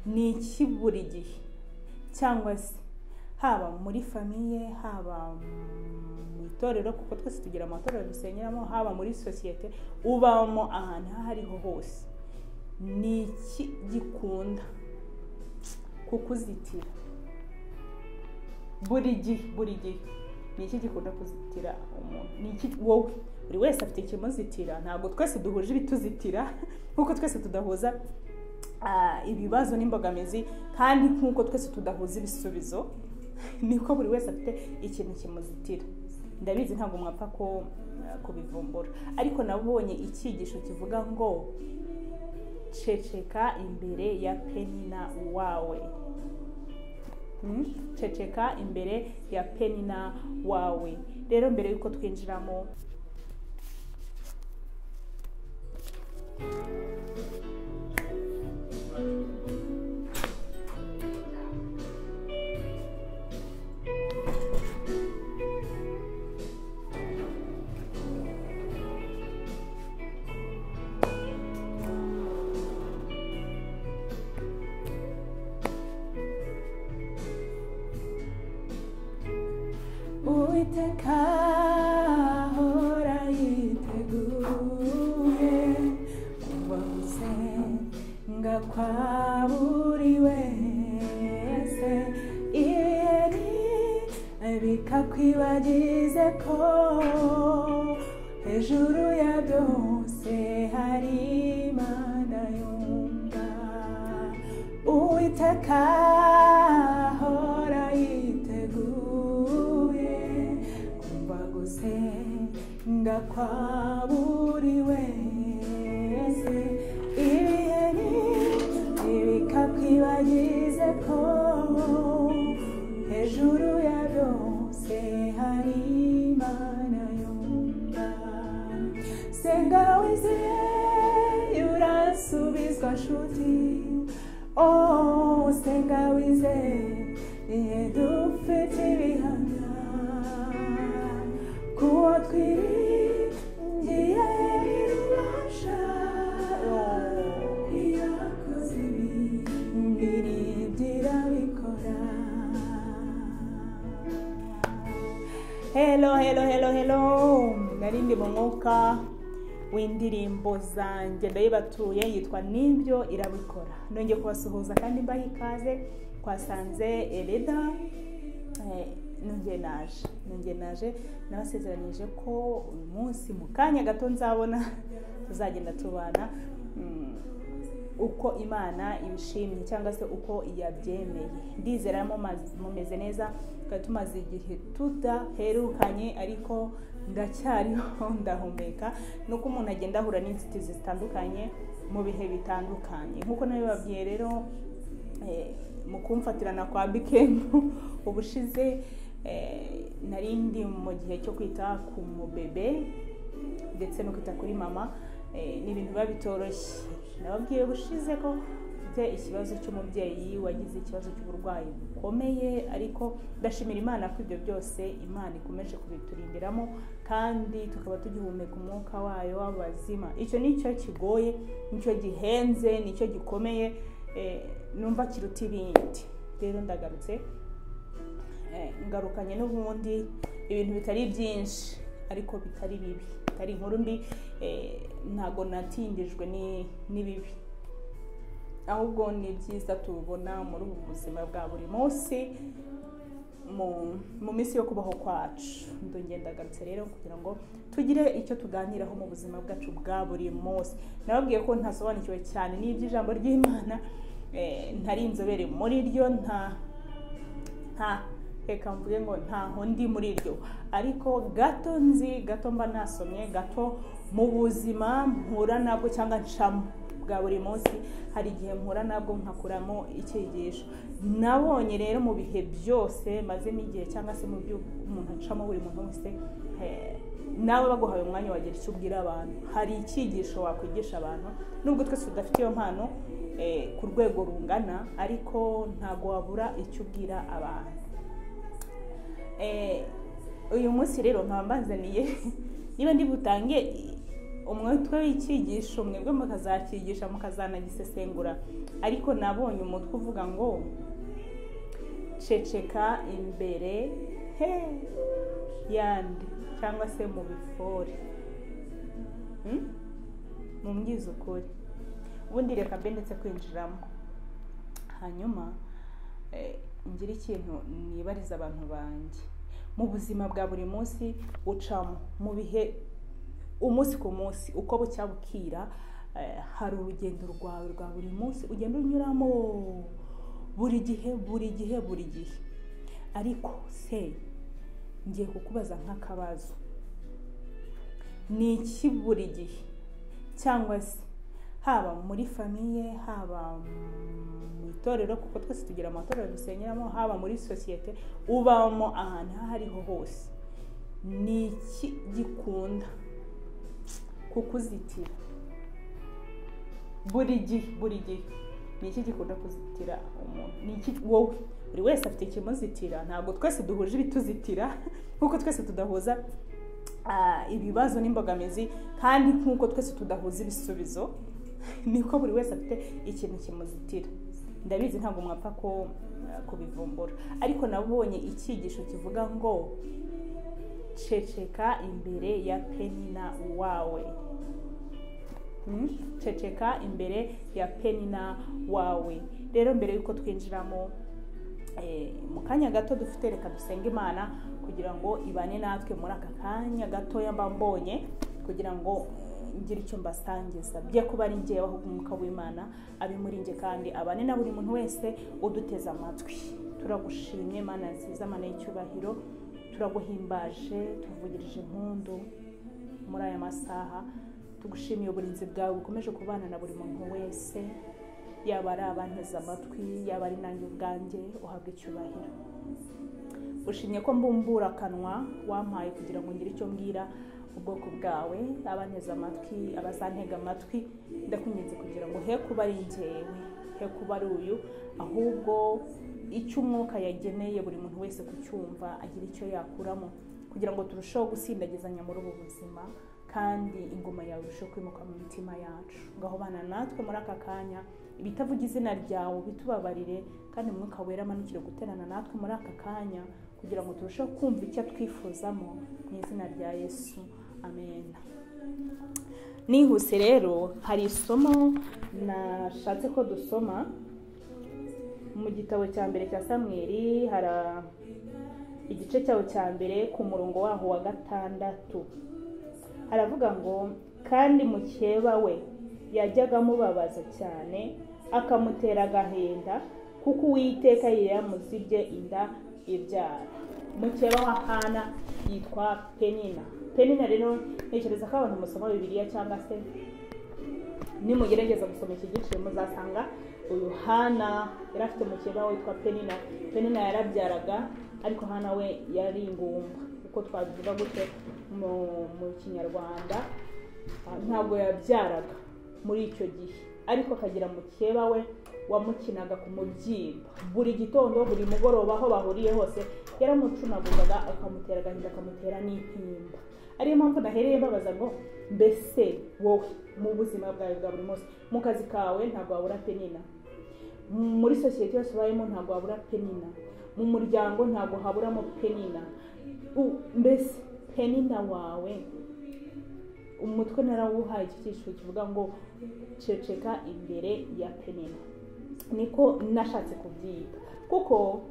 Ni iki buri gihe, cyangwa se haba muri famille, haba mu itorero, kuko twese tugira amatorero dusengeramo, haba muri sosiyete ubamo, ahantu aho ariho hose, ni iki gikunda kukuzitira buri gihe? Buri gihe ni iki gikunda kuzitira umuntu? Ni iki wowe? Buri wese afite ikimuzitira, ntabwo twese duhuje ibituzitira, nkuko twese tudahuza ibibazo n'imbogamizi, kandi nkuko twese tudahuza ibisubizo, niko buri wese afite ikintu kimuzitira. Ndabizi ntabwo mwapfa ko kubivumbura, ariko nabonye icyigisho kivuga ngo ceceka imbere ya Penina wawe. Ceceka imbere ya Penina wawe. Rero mbere yuko twinjiramo, Uwiteka ahora yiteguye kumva gusenga kwa buri wese, ibihe bikakwibagiza ko hejuru ya byose hari Imana yumva. Uwiteka ahora yiteguye gusenga kwa buri wese, ibihe bikakwibagiza ko hejuru ya byose hari Imana yumva. Senga wizeye urasubizwa nshuti, oh senga wizeye dufite ibihamya kuwo twiringiye ubasha, iyakoze ibindi irabikora. Hello, hello, hello, hello. Nari ndi mu mwuka w'indirimbo zanjye ndayibatuye, yitwa Nibyo Irabikora. Nongeye kubasuhuza kandi mbaha ikaze. Twasanze Eleda, nongeye naje nabasezeranije ko uyu munsi mu kanya gato nzabona tuzagenda tubana uko Imana ibishimye cyangwa se uko yabyemeye. Ndizera mumeze neza, twari tumaze igihe tudaherukanye, ariko ndacyariho ndahumeka. Nuko umuntu agenda ahura n'inzitizi zitandukanye mu bihe bitandukanye, nkuko nabibabwiye rero mu kumfatirana kwa Bikemu ubushize, nari ndi mu gihe cyo kwita ku mubebe ndetse no kwita kuri mama. Ni ibintu biba bitoroshye. Nababwiye ubushize ko mfite ikibazo cy'umubyeyi wagize ikibazo cy'uburwayi bukomeye, ariko ndashimira Imana ko ibyo byose Imana ikomeje kubiturindiramo, kandi tukaba tugihumeka umwuka wayo w'abazima. Icyo nicyo kigoye, nicyo gihenze, nicyo gikomeye, numva kiruta ibindi. Rero ndagarutse, ngarukanye n'ubundi ibintu bitari byinshi ariko bitari bibi, bitari inkuru mbi. Ntago natindijwe n'ibibi, ahubwo ni byiza tubona muri ubu buzima bwa buri munsi, mu minsi yo kubaho kwacu. Ndongeye ndagarutse rero kugira ngo tugire icyo tuganiraho mu buzima bwacu bwa buri munsi. Nababwiye ko ntasobanukiwe cyane n'iby'ijambo ry'Imana, ntari inzobere muri ryo, nta reka mvuge ngo ntaho ndi muri ryo, ariko gato nzi, gato mba nasomye, gato mu buzima mpura nabwo cyangwa ncamo bwa buri munsi, hari igihe mpura nabwo nkakuramo icyigisho. Nabonye rero mu bihe byose mazemo igihe cyangwa se mu byo umuntu acamo buri muntu wese, nawe baguhaye umwanya wagira icyo ubwira abantu, hari icyigisho wakwigisha abantu, nubwo twese tudafite iyo mpano ku rwego rungana, ariko ntago wabura icyo ubwira abantu. Uyu munsi rero nkaba mbazaniye, niba ndi butange Umutwe w'icyigisho mwebwe mukazakigisha mukazanagisesengura, ariko nabonye umutwe uvuga ngo ceceka imbere he yandi, cyangwa se mu bifore. Mumbwize ukuri, ubundi reka mbe ndetse kwinjiramo, hanyuma ngira ikintu nibariza abantu banjye mu buzima bwa buri munsi ucamo, mu bihe umunsi ku munsi uko bucya bukira, hari urugendo rwawe rwa buri munsi ugenda unyuramo buri gihe buri gihe buri gihe. Ariko se ngiye kukubaza nk'akabazo, ni iki buri gihe, cyangwa se haba muri famiye, haba mu itorero, kuko twese tugira amatorero dusenyeramo, haba muri sosiyete ubamo, ahantu aho ariho hose, ni iki gikunda kukuzitira buri gihe buri gihe? Ni iki gikunda kuzitira umuntu? Ni iki wowe? Buri wese afite ikimuzitira, ntabwo twese duhuje ibituzitira, nkuko twese tudahuza ibibazo n'imbogamizi, kandi nkuko twese tudahuza ibisubizo, niko buri wese afite ikintu kimuzitira. Ndabizi ntabwo mwapfa ko kubivumbura, ariko nabonye icyigisho kivuga ngo ceceka imbere ya Penina wawe. Ceceka imbere ya Penina wawe. Rero mbere yuko twinjiramo mu kanya gato dufite, reka dusenge Imana kugira ngo ibane natwe muri aka kanya gatoya mba mbonye, kugira ngo ngire icyo mbasangiza, bye kuba ari njyewe ahubwo umwuka w'Imana abe muri njye kandi abane na buri muntu wese uduteze amatwi. Turagushimye Mana nziza, Mana y'icyubahiro, turaguhimbaje, tuvugirije impundu muri aya masaha, tugushimiye uburinzi bwawe bukomeje kubana na buri muntu wese, yaba ari abanteze amatwi, yaba ari nanjye ubwanjye, uhabwe icyubahiro. Ushimye ko mbumbura akanwa wampaye kugira ngo ngire icyo mbwira ubwoko bwawe, abanteze amatwi, abazantega amatwi, ndakwinginze kugira ngo he kuba ari njyewe, he kuba ari uyu, ahubwo icyo umwuka yageneye buri muntu wese kucyumva agira icyo yakuramo, kugira ngo turusheho gusindagizanya muri ubu buzima, kandi ingoma yawe irusheho kwimuka mu mitima yacu. Ngaho bana natwe muri aka kanya, ibitavuga izina ryawe bitubabarire, kandi umwuka wera amanukire guterana natwe muri aka kanya, kugira ngo turusheho kumva icyo twifuzamo, mu izina rya Yesu, amen. Nihuse rero hari isomo nashatse ko dusoma mu gitabo cya mbere cya Samweli, hari igice cyawo cya mbere ku murongo waho wa 6. Haravuga ngo kandi mukeba we yajyaga amubabaza cyane, akamutera agahinda, kuko Uwiteka yamuzibye inda ibyara. Mukeba wa Hana yitwa Penina. Penina rero ntekereza ko abantu musoma Bibiliya cyangwa se nimugerageza gusoma iki gice muzasanga uyu Hana yari afite mukeba witwa Penina. Penina yarabyaraga, ariko Hana we yari ingumba, uko twabivuga gutyo mu Kinyarwanda, ntabwo yabyaraga muri icyo gihe, ariko akagira mukeba we wamukinaga ku mubyimba buri gitondo buri mugoroba, aho bahuriye hose yaramucunaguzaga, akamutera agahinda, akamutera n'intimba. Ariyo mpamvu nahereye mbabaza ngo mbese wowe mu buzima bwawe bwa buri munsi, mu kazi kawe ntabwo wabura Penina, muri sosiyete yose ubayemo ntabwo wabura Penina, mu muryango ntabwo haburamo Penina. Mbese Penina wawe, umutwe narawuhaye iki cyiciro kivuga ngo ceceka imbere ya Penina, niko nashatse kubyita, kuko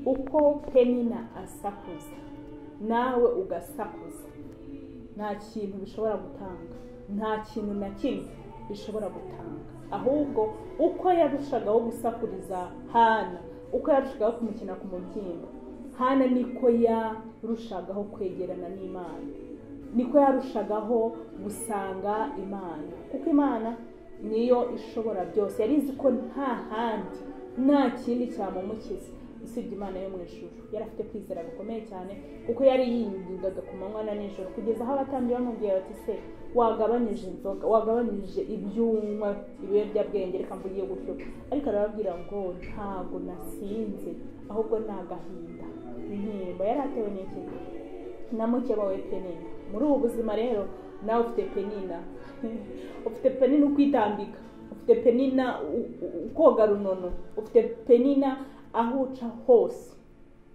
uko Penina asakuza nawe ugasakuza, nta kintu bishobora gutanga, nta kintu na kimwe bishobora gutanga. Ahubwo uko yarushagaho gusakuriza Hana, uko yarushagaho kumukina ku mubyimba, Hana niko yarushagaho kwegerana n'Imana, niko yarushagaho gusanga Imana, kuko Imana niyo ishobora byose. Yari izi ko nta handi, nta kindi cyamumukiza usibye Imana yo mu ijuru. Yari afite kwizera gukomeye cyane, kuko yari yingingaga ku manywa na nijoro, kugeza aho abatambyi bamubwiye bati se wagabanyije inzoga, wagabanyije ibyunywa, ibiyobyabwenge, reka mvuge gutyo. Ariko arababwira ngo ntago nasinze, ahubwo ni agahinda, intimba. Yari atewe n'iki? Na mukeba we Penina. Muri ubu buzima rero Nawe ufite Penina, ufite Penina ukwitambika, ufite Penina ukoga runono, ufite Penina aho uca hose.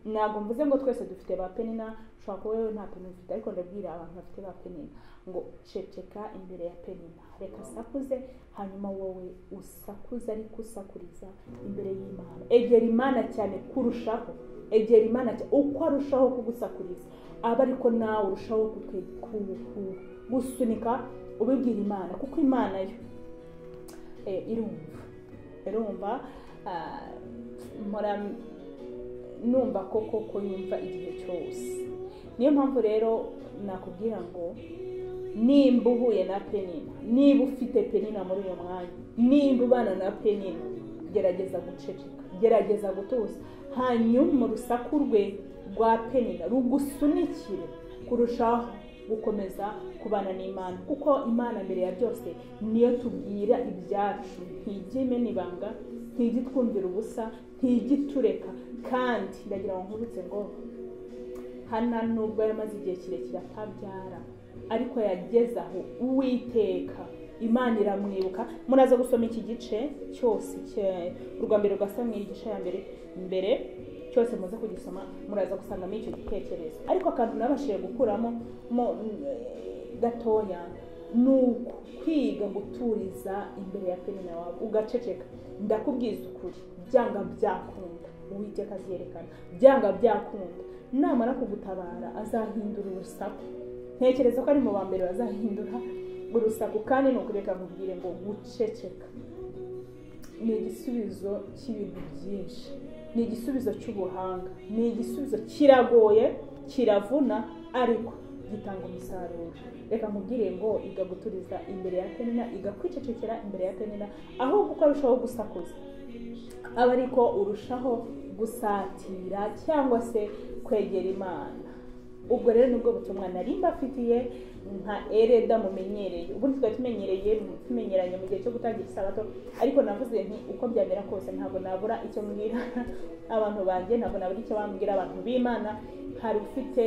Ntabwo mvuze ngo twese dufite ba Penina, ushobora kuba wowe nta Penina ufite, ariko ndabwira abantu bafite ba Penina ngo ceceka imbere ya Penina, reka asakuze, hanyuma wowe usakuze ariko usakuriza imbere y'Imana. Egera Imana cyane kurushaho, egera Imana cyane, uko arushaho kugusakuriza aba ariko nawe urushaho gusunika ubibwira Imana, kuko Imana yo irumva. Mpora numva ko koko yumva igihe cyose. Niyo mpamvu rero nakubwira ngo nimba uhuye na Penina, niba ufite Penina muri uyu mwanya, nimba ubana na Penina, gerageza guceceka, gerageza gutuza, hanyuma urusaku rwe rwa Penina rugusunikire kurushaho gukomeza kubana n'Imana, kuko Imana mbere ya byose niyo tubwira ibyacu, ntijya imena ibanga, ntijya itwumvira ubusa, ntijya itureka. Kandi ndagira ngo nkubutse ngo Hana nubwo yamaze igihe kirekire atabyara, ariko yageze aho Uwiteka Imana iramwibuka. Muraza gusoma iki gice cyose, urwa mbere rwa Samweli igice ya mbere cyose muze kugisoma, muraza gusangamo icyo gitekerezo. Ariko akantu nabashije gukuramo gatoya ni ukwiga guturiza imbere ya Penina wawe ugaceceka. Ndakubwiza ukuri, byanga byakunda Uwiteka aziyerekana, byanga byakunda namara kugutabara azahindura urusaku. Ntekereza ko ari mu ba mbere bazahindura urusaku, kandi ni ukureka nkubwire ngo guceceka ni igisubizo cy'ibintu byinshi, ni igisubizo cy'ubuhanga, ni igisubizo kiragoye, kiravuna, ariko gitanga umusaruro. Reka nkubwire ngo iga guturiza imbere ya Penina, iga kwicecekera imbere ya Penina, ahubwo uko arushaho gusakuza aba ariko urushaho gusatira cyangwa se kwegera Imana. Ubwo rero nibwo butumwa nari mbafitiye nka Ereda mumenyereye. Ubundi twari tumenyeranye mu gihe cyo gutangira isabato, ariko navuze nti uko byamera kose ntabwo nabura icyo mbwira abantu banjye, ntabwo nabura icyo bambwira abantu b'Imana. Hari ufite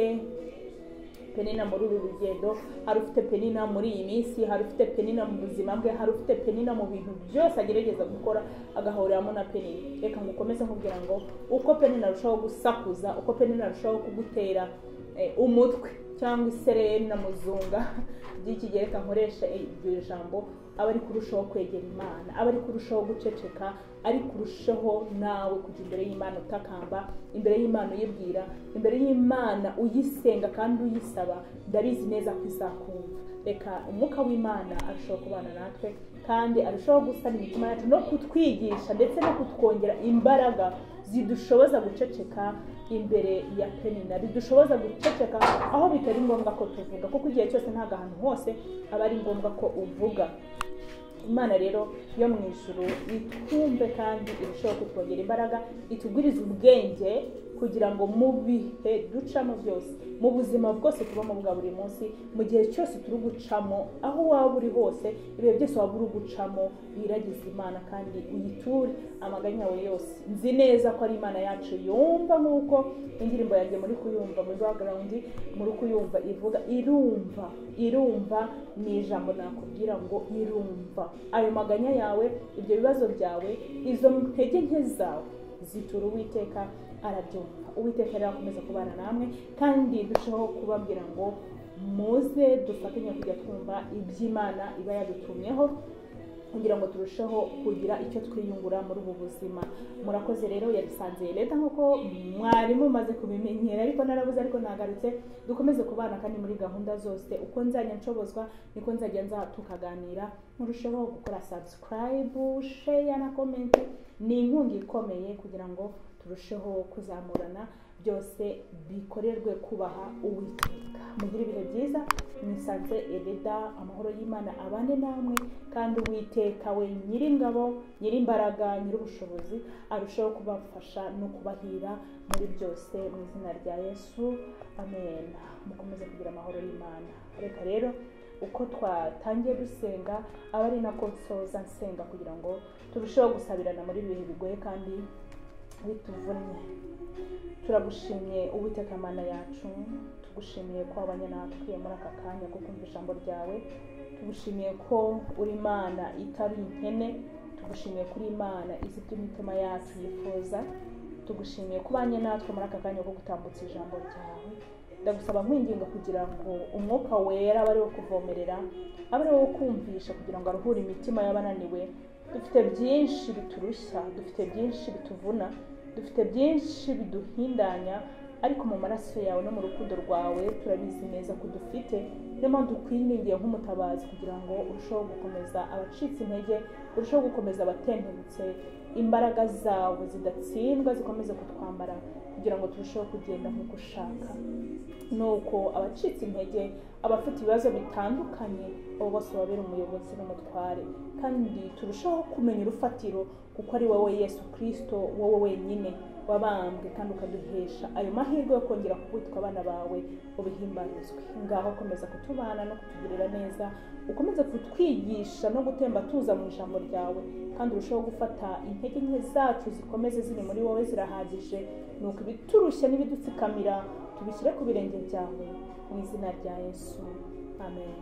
Penina muri uru rugendo, hari ufite Penina muri iyi minsi, hari ufite Penina mu buzima bwe, hari ufite Penina mu bintu byose agerageza gukora agahuriramo na Penina. Reka ngukomeze nkubwira ngo uko Penina arushaho gusakuza, uko Penina arushaho kugutera umutwe cyangwa isereri na muzunga by'iki gihe, reka nkoresha iryo jambo, aba ari kurushaho kwegera Imana, aba ari kurushaho guceceka, ari kurushaho nawe kujya imbere y'Imana utakamba, imbere y'Imana uyibwira, imbere y'Imana uyisenga kandi uyisaba. Ndabizi neza ko izakumva. Reka umwuka w'Imana arushaho kubana natwe, kandi arushaho gusana imitima yacu no kutwigisha ndetse no kutwongera imbaraga zidushoboza guceceka imbere ya Penina, bidushoboza guceceka aho bitari ngombwa ko tuvuga, kuko igihe cyose ntabwo ahantu hose aba ari ngombwa ko uvuga. Imana rero yo mu ijuru itwumve kandi irushaho kutwongera imbaraga, itugwirize ubwenge kugira ngo mu bihe ducamo byose, mu buzima bwose tubamo bwa buri munsi, mu gihe cyose turi gucamo, aho waba uri hose, ibihe byose waba uri gucamo, wiragize Imana kandi uyiture amaganya yawe yose. Nzi neza ko ari Imana yacu yumva, nk'uko indirimbo yanjye muri kuyumva muri background, muri kuyumva ivuga, irumva, irumva. Ni ijambo nakubwira ngo irumva ayo maganya yawe, ibyo bibazo byawe, izo ntege nke zawe, zitura Uwiteka arabyumva. Uwiteka rero akomeza kubana namwe, kandi dushaho kubabwira ngo muze dufatanye kujya twumva iby'Imana iba yadutumyeho, kugira ngo turusheho kugira icyo twiyungura muri ubu buzima. Murakoze rero, yarisanze leta nkuko mwari mumaze kubimenyera, ariko narabuze, ariko nagarutse. Dukomeze kubana kandi muri gahunda zose, uko nzajya nshobozwa niko nzajya nza tukaganira. Murusheho gukora subscribe, share na comment, ni inkunga ikomeye kugira ngo turusheho kuzamurana, byose bikorerwe kubaha Uwiteka. Mugire ibihe byiza. Nisanze Ereda, amahoro y'Imana abane namwe, kandi Uwiteka we nyiringabo, nyirimbaraga, nyir'ubushobozi arushaho kubafasha no kubahira muri byose, mu izina rya Yesu, amen. Mukomeze kugira amahoro y'Imana. Reka rero uko twatangiye dusenga aba ari nako nsoza nsenga, kugira ngo turusheho gusabirana muri ibihe bigoye kandi bituvunnye. Turagushimye Uwiteka Mana yacu, Turagushimiye ko wabanye natwe muri aka kanya ko kumva ijambo ryawe. Tugushimiye ko uri Imana itari inkene, tugushimiye kuri Imana izi ibyo imitima yacu yifuza. Tugushimiye ko ubanye natwe muri aka kanya ko gutambutsa ijambo ryawe. Ndagusaba nkwinginga kugira ngo umwuka wera abe ari wo kuvomerera, abe ari wo kumvisha, kugira ngo aruhure imitima y'abananiwe. Dufite byinshi biturushya, dufite byinshi bituvuna, dufite byinshi biduhindanya, ariko mu maraso yawe no mu rukundo rwawe turabizi neza ko dufite. Niyo mpamvu tukwiringiye nk'umutabazi kugira ngo urusheho gukomeza abacitse intege, urusheho gukomeza abatentebutse. Imbaraga zawe zidatsindwa zikomeze kutwambara kugira ngo turusheho kugenda nk'uko ushaka. Nuko abacitse intege, abafite ibibazo bitandukanye, abo bose babera umuyobozi n'umutware, kandi turushaho kumenya urufatiro, kuko ari wowe Yesu Kristo, wowe wenyine wabambwe kandi ukaduhesha ayo mahirwe yo kongera kwitwa abana bawe. Ubihimbarizwe. Ngaho komeza kutubana no kutugirira neza, ukomeze kutwigisha no gutemba tuza mu ijambo ryawe, kandi urushaho gufata intege nke zacu zikomeze ziri muri wowe, zirahagije. Nuko ibiturushya n'ibidutsikamira tubishyire ku birenge byawe, mu izina rya Yesu, amen.